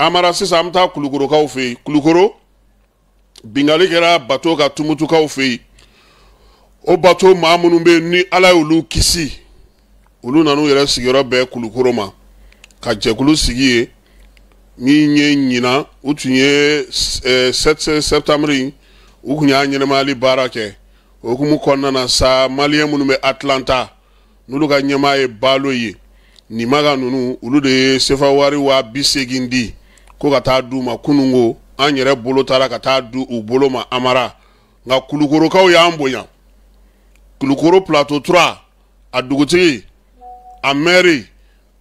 Amara, sisan an bɛ taa Kulukorokaw fɛ yen. Kulukoro, bingali kɛra bato ka Tumutukaw fɛ yen. O bato maa minnu bɛ yen ni Ala y'olu kisi, olu nan'u yɛrɛ sigiyɔrɔ bɛɛ Kulukoro ma ka jɛkulu sigi yen. Min ye ɲinan, u tun ye 7 septembre, u tun y'a ɲɛnɛmayali baara kɛ. O hukumu kɔnɔna na sa, maliyɛn minnu bɛ Atlanta, n'olu ka ɲɛmaa ye Balo ye, Nimaga ninnu, olu de ye sefa wari 80 000 di ko ka taa d'u ma. Kununko an yɛrɛ bolo taara ka taa di u bolo ma. Amara, nka Kulukorokaw y'an bonya. Kulukoro Plateau 3, a dugutigi, a maire,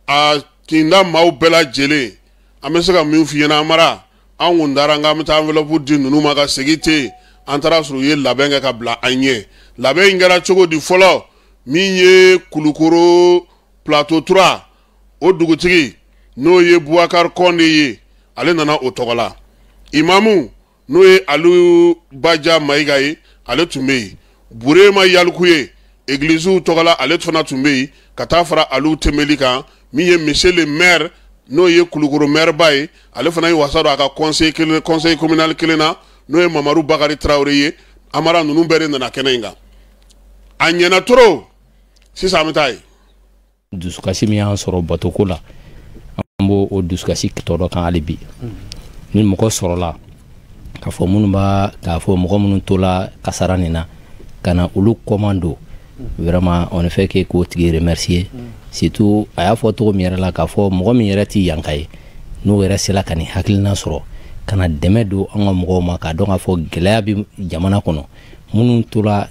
a kinda maaw bɛɛ lajɛlen, an bɛ se ka min f'i ɲɛna, Amara, an kun taara k'an bɛ taa enveloppe di ninnu ma ka segin ten, an taara sɔrɔ u ye labɛn kɛ ka bila an ɲɛ. Labɛn in kɛra cogo di? Fɔlɔ, min ye Kulukoro Plateau 3, o dugutigi, n'o ye Bubakari Kɔnde ye, ale nana o tɔgɔ la. Imamu, n'o ye Alu Baja Mayiga ye, ale tun bɛ yen. Burema Yaliku ye egiliziw tɔgɔ la, ale fana tun bɛ yen, ka taa fara Alu Tɛmɛli kan. Min ye monsieur le maire, n'o ye Kulukoro maire ba ye, ale fana ye wasa don a ka conseil kelen, conseil communal kelen na, n'o ye Mamadu Bakari Tarawele ye. Amara, ninnu bɛɛ de nana kɛnɛ in kan. A ɲɛna trop. Sisan an bɛ taa yen. Dusukasi min y'an sɔrɔ batoko la, an b'o o dusukasi tɔ dɔ kan hali bi. Ni mɔgɔ sɔrɔla k'a fɔ minnu b'a k'a fɔ mɔgɔ minnu tola kasara nin na ka na olu kɔman don, vraiment, on ne fait que k'o tigi remercier. Surtout a y'a fɔ cogo min yɛrɛ la, k'a fɔ mɔgɔ min yɛrɛ ti yanka ye, n'o yɛrɛ sera ka nin hakilina sɔrɔ ka na dɛmɛ don an ka mɔgɔw ma, k'a dɔn k'a fɔ gɛlɛya bɛ jamana kɔnɔ, minnu tora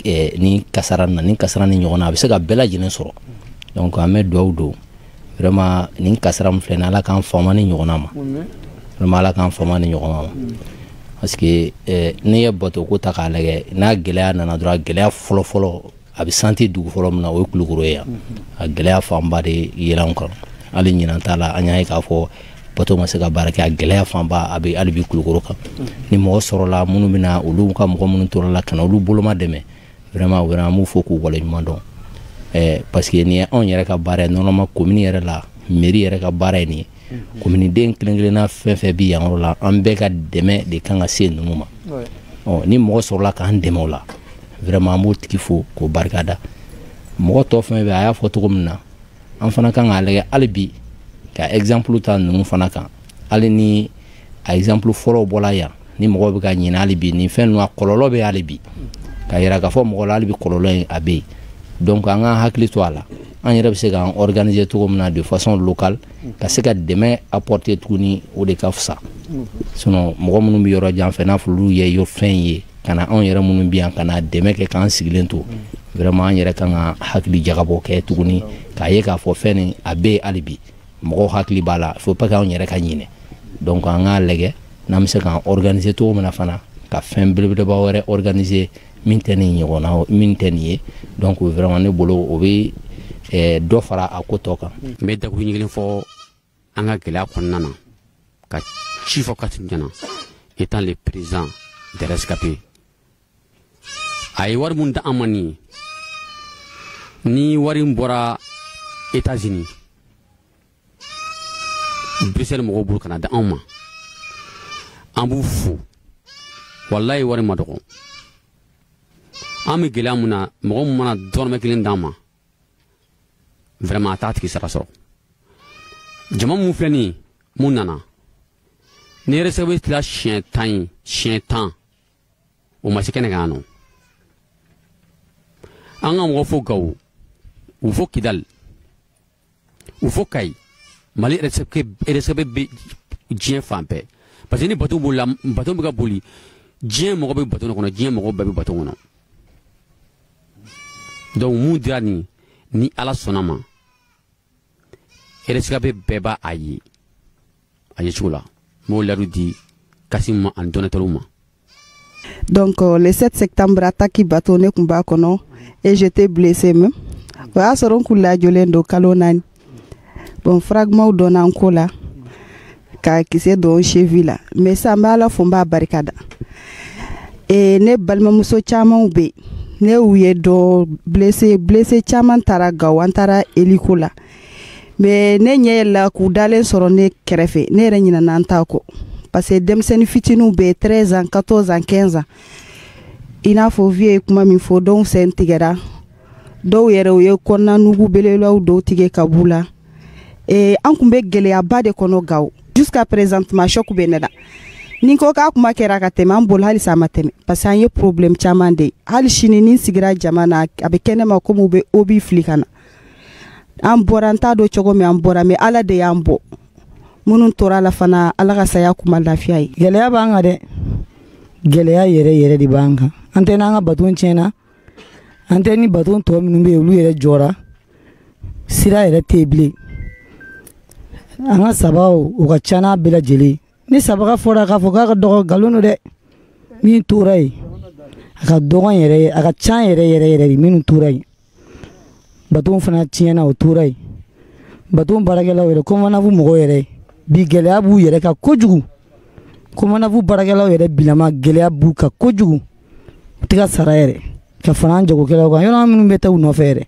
ni kasara na, ni kasara ni ɲɔgɔn na, a bɛ se ka bɛɛ lajɛlen sɔrɔ. Donc an bɛ dugawu don vraiment, nin kasara min filɛ nin, Ala k'an faama ni ɲɔgɔnna ma. Vraiment, Ala k'an faama ni ɲɔgɔnna ma, parce que n'i ye bato ko ta k'a lajɛ, n'a gɛlɛya nana dɔrɔn, a gɛlɛya fɔlɔ-fɔlɔ a bɛ santi dugu fɔlɔ min na, o ye Kulukoro ye yan. A gɛlɛya fanba de yɛlɛ anw kan. Hali ɲinan t'a la, an y'a ye k'a fɔ bato ma se ka baara kɛ. A gɛlɛya fanba a bɛ hali bi Kulukoro kan. Ni mɔgɔ sɔrɔla minnu bɛna olu ka mɔgɔ minnu tora la ka na olu boloma dɛmɛ, vraiment, vraiment, an b'u fo k'u waleɲuman dɔn, parce que nin ye anw yɛrɛ ka baara ye. Normalement, commune yɛrɛ la, mairie yɛrɛ ka baara ye nin ye. Commune den kelen kelenna fɛn fɛn bi yan yɔrɔ la, an bɛɛ ka dɛmɛ de kan ka se ninnu ma. Ɔ ni mɔgɔ sɔrɔla k'an dɛmɛ o la, vraiment, an b'o tigi fo k'o barikada. Mɔgɔ tɔ fɛn fɛn, a y'a fɔ cogo min na, an fana kan k'a lajɛ hali bi ka exemple ta ninnu fana kan. Hali ni a exemple fɔlɔw bɔla yan, ni mɔgɔw bɛ ka ɲinɛ hali bi nin fɛn ninnu, a kɔlɔlɔ bɛ hali bi ka yira k'a fɔ mɔgɔ la, hali bi kɔlɔlɔ in a bɛ yen. Donc an k'an hakili to a la, an yɛrɛ bɛ se k'an organiser cogo min na de façon locale ka se ka dɛmɛ apporter tuguni, o de ka fisa. Sinon mɔgɔ minnu bɛ yɔrɔ jan fɛ, n'a fɔ olu ye fɛn ye ka na, anw yɛrɛ minnu bɛ yan ka na dɛmɛ kɛ k'an sigilen to, vraiment, an yɛrɛ kan ka hakili jagabɔ kɛ tuguni k'a ye k'a fɔ fɛn nin a bɛ yen hali bi, mɔgɔw hakili b'a la. Faut pas k'anw yɛrɛ ka ɲinɛ. Donc an k'a lajɛ n'an bɛ se k'an organiser cogo min na fana ka fɛn belebeleba wɛrɛ organiser min tɛ nin ɲɔgɔnna, min tɛ nin ye. Donc vraiment, ne bolo, o bɛ dɔ fara a ko tɔ kan. N bɛ dakuruɲɛ kelen fɔ an ka gɛlɛya kɔnɔna na, ka ci fɔ Kassim ɲɛna, étant le président des rescapés. A ye wari mun di an ma nin ye, ni wari in bɔra États-Unis, Bruxelles mɔgɔw bolo ka na di anw ma, an b'u fo. Walayi, wari ma dɔgɔ. An bɛ gɛlɛya mun na, mɔgɔ min mana dɔrɔmɛ kelen d'an ma, vraiment, a t'a tigi sara sɔrɔ. Jama mun filɛ nin ye, mun nana ni rescapé tila siɲɛ 10 ye, siɲɛ 10, o ma se kɛnɛ kan yan nɔ. An ka mɔgɔ fo Gawo, u fo Kidali, u fo Kayi, Mali rescapé bɛ diɲɛ fan bɛɛ, parce que ni bato bolila, bato bɛ ka boli, diɲɛ mɔgɔ bɛ bato kɔnɔ, diɲɛ mɔgɔ bɛɛ bɛ bato kɔnɔ. Donc mun dira nin, ni Ala sɔnna ma, rescapé bɛɛ b'a a ye a ye cogo la. N b'o layidu di Kassim ma ani donateurs ma. Donc le 7 septembre, attaque bateau, ne kun b'a kɔnɔ et j'étais blessée même. O y'a sɔrɔ n kun lajɔlen don kalo 4. Bon, fragment donna n ko la ka kisɛ don cheville la, mais sisan n bɛ Ala fo, n b'a barika da. E ne balimamuso camanw bɛ yen, ne y'u ye dɔ blessé, blessé caman taara Gawo, an taara hélico la. Mais ne ɲɛ yɛlɛla k'u dalen sɔrɔ ne kɛrɛfɛ, ne yɛrɛ ɲinɛna n ta kɔ, parce que denmisɛnnin fitininw bɛ yen, 13 ans, 14 ans, 15 ans. I n'a fɔ vieux ye kuma min fɔ, dɔw sen tigɛra, dɔw yɛrɛ u ye kɔnɔna nugu belebelew dɔw tigɛ ka b'u la. An kun bɛ gɛlɛyaba de kɔnɔ Gawo. Jusqu'à présentement, choc bɛ ne la. Ni ko k'a kuma kɛra ka tɛmɛ, an bolo halisa a ma tɛmɛ, parce que an ye problème caman de ye. Hali sini ni n sigira jama na, a bɛ kɛ ne ma komi u bɛ obus fili ka na. An bɔra, n t'a dɔn cogo min an bɔra, mais Ala de y'an bɔ. Minnu tora la fana, Ala ka saya kuma lafiya ye. Gɛlɛya b'an kan dɛ, gɛlɛya yɛrɛ yɛrɛ de b'an kan. An tɛ n'an ka baton tiɲɛna, an tɛ ni baton tɔ minnu bɛ yen, olu yɛrɛ jɔra, sira yɛrɛ tɛ yen bilen. An ka sabaw, u ka ca n'a bɛɛ lajɛlen. Ni sabaga fɔra k'a fɔ k'a ka dɔgɔ, nkalon don dɛ. Min tora yen, a ka dɔgɔn yɛrɛ ye, a ka ca yɛrɛ yɛrɛ yɛrɛ de. Minnu tora yen, baton fana tiɲɛna, o tora yen. Baton baarakɛlaw yɛrɛ, COMANAV mɔgɔw yɛrɛ bi, gɛlɛya b'u yɛrɛ kan kojugu. COMANAV baarakɛlaw yɛrɛ bilama, gɛlɛya b'u kan kojugu. U tɛ ka sara yɛrɛ ka fara an jagokɛlaw kan. Yɔrɔ minnu bɛ taa u nɔfɛ yɛrɛ,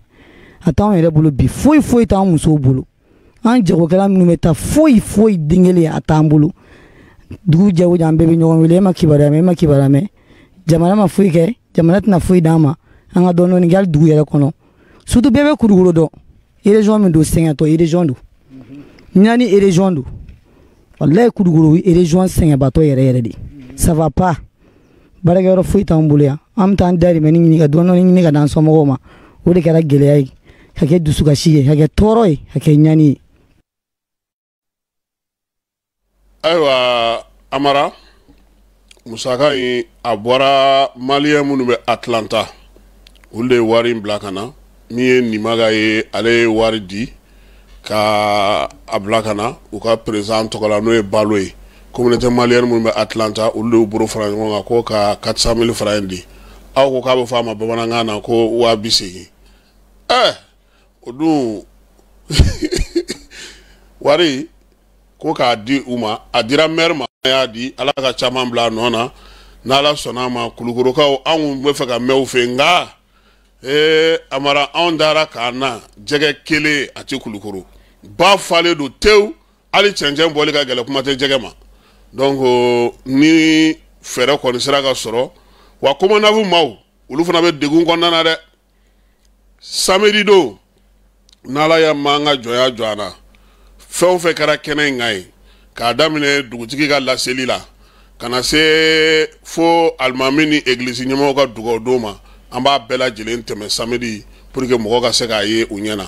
a t'anw yɛrɛ bolo bi, foyi foyi t'an musow bolo. An jagokɛla minnu bɛ taa, foyi foyi den kelen a t'an bolo. Dugu jɛ o jɛ, an bɛɛ bɛ ɲɔgɔn wele, e ma kibaruya mɛn, e ma kibaruya mɛn. Jamana ma foyi kɛ, jamana tɛna foyi d'an ma. An ka dɔɔnin dɔɔnin kɛ hali dugu yɛrɛ kɔnɔ. Surtout bɛɛ bɛ Kulukoro dɔn, région min don, sɛgɛntɔ région don, ɲani région don. Walayi, Kulukoro région sɛgɛnbatɔ yɛrɛ yɛrɛ de. Ça va pas, baarakɛyɔrɔ foyi t'an bolo yan. An bɛ taa an dahirimɛ ɲini ka dɔɔnin dɔɔnin ɲini ka d'an somɔgɔw ma. O de kɛra gɛlɛya ye, ka kɛ dusukasi ye, ka kɛ tɔɔrɔ ye, ka kɛ ɲani ye. Ayiwa Amara, musaka in a bɔra maliyɛn minnu bɛ Atlanta, olu de ye wari in bila ka na. Min ye Nimaga ye, ale ye wari di ka a bila ka na u ka président tɔgɔ la, n'o ye Balo ye. Communauté malienne minnu bɛ Atlanta, olu de y'u bolo fara ɲɔgɔn kan ko ka 400 000 francs in di. Aw ko k'a bɛ fɔ a ma bamanankan na ko 80 000. O dun wari ko k'a di u ma, a dira maire ma, a y'a di. Ala ka caman bila a nɔ na, n'Ala sɔnna a ma. Kulukorokaw, anw bɛ fɛ ka mɛn u fɛ, nka Amara, anw dara k'a na jɛgɛ kelen a tɛ Kulukoro ba falen don tewu, hali cɛncɛn bɔli ka gɛlɛn, kuma tɛ jɛgɛ ma. Donc ni fɛɛrɛ kɔni sera ka sɔrɔ, wa COMANAV maaw, olu fana bɛ degun kɔnɔna na dɛ. Samedi don, n'Ala y'a ma an ka jɔnya jɔ an na, fɛn o fɛn kɛra kɛnɛ in kan ye, k'a daminɛ dugutigi ka laseli la ka na se fo alimami ni egilisi ɲɛmɔgɔw ka dugawu don ma, an b'a bɛɛ lajɛlen tɛmɛ samedi pour que mɔgɔw ka se k'a ye u ɲɛ na.